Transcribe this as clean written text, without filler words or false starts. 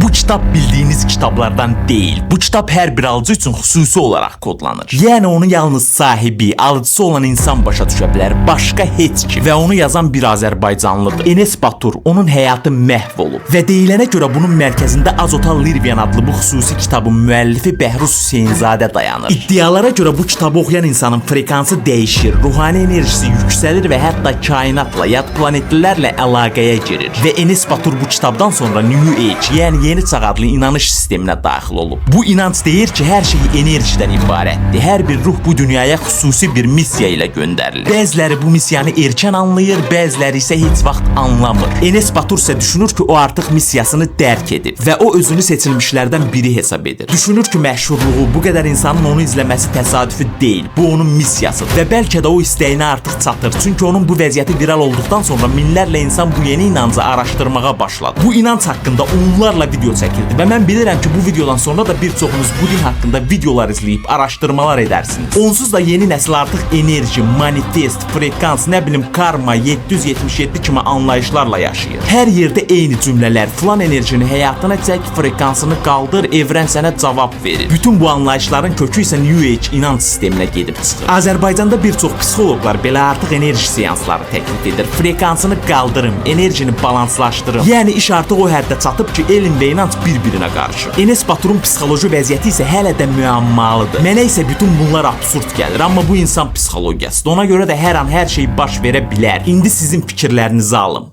Bu kitab bildiyiniz kitablardan deyil. Bu kitab hər bir alıcı üçün xüsusi olaraq kodlanır. Yəni onu yalnız sahibi, alıcısı olan insan başa düşə bilər, başqa heç kim. Və onu yazan bir azərbaycanlıdır. Enes Batur, onun həyatı məhv olub. Və deyilənə görə bunun mərkəzində Azotal Lirvian adlı bu xüsusi kitabın müəllifi Bəhruz Hüseynzadə dayanır. İddialara görə bu kitabı oxuyan insanın frekansı dəyişir, ruhani enerjisi yüksəlir və hətta kainatla, yad planetlilərlə əlaqəyə girir. Və Enes Batur bu kitabdan sonra New Age, yəni yeni çağ adlı inanış sisteminə daxil olub. Bu inanc deyir ki, hər şey enerjidən ibarətdir. Hər bir ruh bu dünyaya xüsusi bir missiya ilə göndərilir. Bəziləri bu missiyanı erkən anlayır, bəziləri isə heç vaxt anlamır. Enes Batur isə düşünür ki, o artıq missiyasını dərk edib və o özünü seçilmişlərdən biri hesab edir. Düşünür ki, məşhurluğu, bu qədər insanın onu izləməsi təsadüfi deyil. Bu onun missiyasıdır və bəlkə də o istəyinə artıq çatır. Çünki onun bu vəziyyəti viral olduqdan sonra minlərlə insan bu yeni inancı araşdırmağa başladı. Bu inanc haqqında onlarla video çəkildi və mən bilirəm ki, bu videodan sonra da bir çoxunuz bu din haqqında videolar izləyib araşdırmalar edərsiniz. Onsuz da yeni nəsil artıq enerji, manifest, frekans, nə bilim karma, 777 kimi anlayışlarla yaşayır. Hər yerdə eyni cümlələr, filan enerjini həyatına çək, frekansını qaldır, evrən sənə cavab verir. Bütün bu anlayışların kökü isə New Age inanc sisteminə gedib çıxır. Azərbaycanda bir çox psixoloqlar belə artıq enerji seansları təklif edir. Frekansını qaldırım, enerjini balanslaşdırım. Yəni iş artıq o həddə çatıb ki, elm və inanc bir-birinə qarışır. Enes Baturun psixoloji vəziyyəti isə hələ də müəmmalıdır. Mənə isə bütün bunlar absurd gəlir, amma bu insan psixologiyasıdır. Ona görə də hər an hər şey baş verə bilər. İndi sizin fikirlərinizi alım.